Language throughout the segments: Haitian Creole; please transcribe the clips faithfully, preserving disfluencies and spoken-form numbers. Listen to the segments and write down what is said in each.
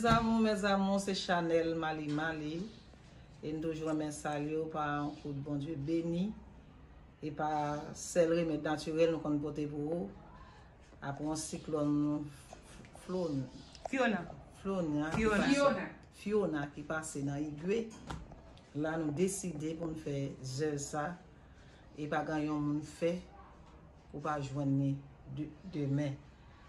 Mes amours, mes amours, se Chanel Mali Mali. E m toujou renmen salye w pa yon kout Bondye beni. E pa sèl remèd natirèl nou konn pote pou ou. Apre yon siklòn Flon, Fiona. Flona ki Fiona. Pase, Fiona ki pase nan Igwe. La nou deside pou n fè zèv sa. E pa gen yon moun fè ou pa jwenn li de- demen.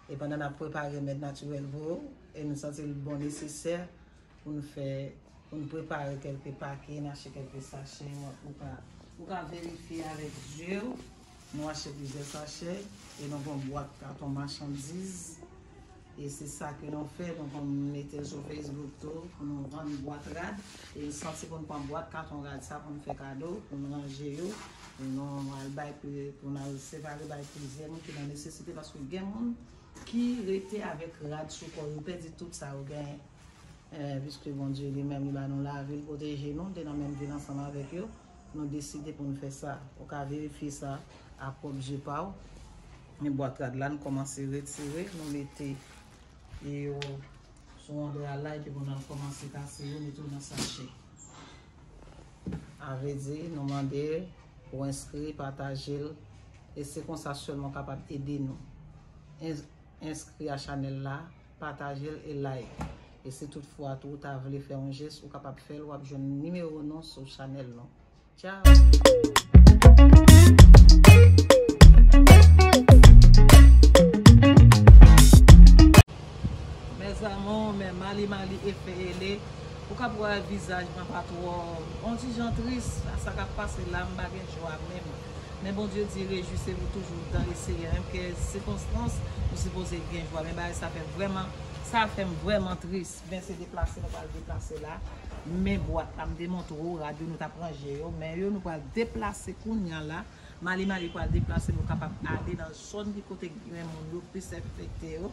E pandan n ap prepare remèd natirèl pou ou, e nou santi l bon nesesè pou n fè, pou n prepare kèlke pake, n achte kèlke sachè, ou ka, ou ka verifye avèk zye w. Nou achte plizyè sachè e nou gen yon bwat katon machandiz. E se sa ke nou fè, nou konn mete l sou Facebook tou, pou nou vann bwat rad. E nou santi pou n pran bwat katon rad sa pou n fè kado, pou n ranje yo, pou nou al bay, pou n al separe bay plizyè moun ki nan nesesite, paske gen moun ki rete avèk rad sou kò yo, pèdi tout sa yo genyen. Eh, piske Bondye li menm li ba nou lavi, li pwoteje nou, nou te nan menm vil ansanm avèk yo, nou deside pou nou fè sa. Ou ka verifye sa a pwòp zye pa w. Men bwat rad la, nou kòmanse retire, nou mete yo sou yon dra la, epi pou n al kòmanse kase yo, mete yo nan sachè. A vle di, nou mande w pou enskri, pataje l, e se konsa sèlman w kapab ede nou. Ins- Enskri a chanèl la, pataje l e like. E si tout fwa tou ou ta vle fè yon jès, ou kapab fè l, w ap jwenn nimewo nou sou chanèl nou. Tchao! Mes amours, men Mali Mali e Feyele, ou ka wè vizaj mwen pa twò, on ti jan tris, sa k ap pase la, m pa gen jwa menm. Men Bondye di, rejwisez-vous toujours dans le Seigneur. Menm ke sikonstans, nou sipoze gen jwa. Men bagay sa fè vrèman, sa fè m vrèman tris. Men se deplase nou pral deplase la. Men bwat la, m te montre w, rad yo nou t ap ranje yo. Men yo nou pral deplase kounya la. Mali Mali pral deplase, nou kapab ale nan zòn ki kote gen moun yo plis enfekte yo.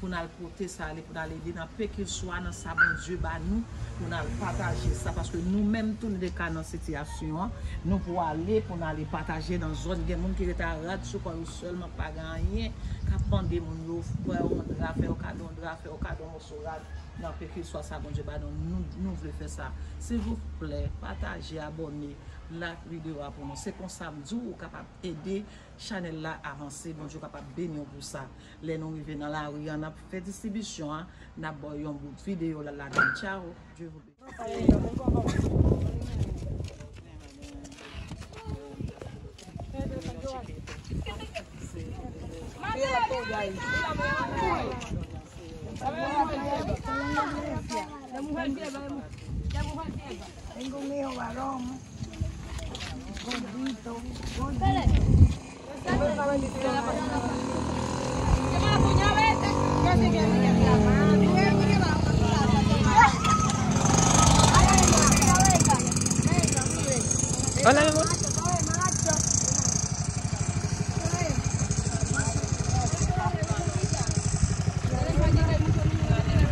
Pou n al pote sa ale, pou n al ede nan pekilswa nan sa Bondye ba nou, pou n al pataje sa, paske nou menm tou nou te ka nan sitiyasyon an, nou pou ale, pou n ale pataje nan zòn, gen moun ki rete a rad sou kò yo sèlman, pa gen anyen, k ap mande moun yo, fè yon dra, fè yon kado yon dra, fè yon kado yon moso rad, nan pekilswa sa Bondye ba nou, nou, nou vle fè sa. Silvouplè, pataje, abòne, like videyo a pou nou. Se konsa m di w, ou kapab ede chanèl la avanse, Bondye kapab beni w pou sa. Lè nou rive nan lari an, n ap fè distribisyon an, n ap ba w yon bout videyo la ladan. Tchao, Dieu vous bénisse. Tengo un hijo varón, gordito, gordito. Hola, mi amor.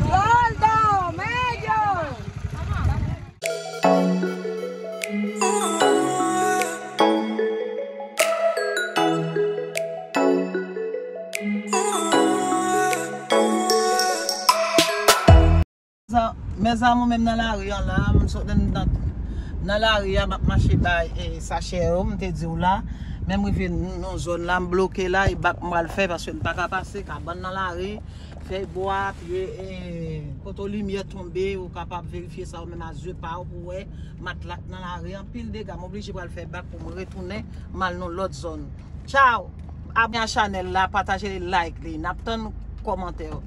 Gordo, mello. Mes amours, menm nan lari an la, m sot nan, nan, nan lari a, m ap mache bay, eh, sachè yo, m te di w la. Menm rive n-, nan zòn la, m bloke la, e bak m pral fè, paske m pa ka pase, kabann nan lari, fèy bwa, pye, eh, poto limyè tonbe, ou kapab verifye sa ou menm a zye pa w pou wè, matla k nan lari, anpil dega, m oblije pral fè bak pou m retounen, m al nan lòt zòn. Tchaw! Abòne a chanèl la, pataje li, like li, n ap tann kòmantè w.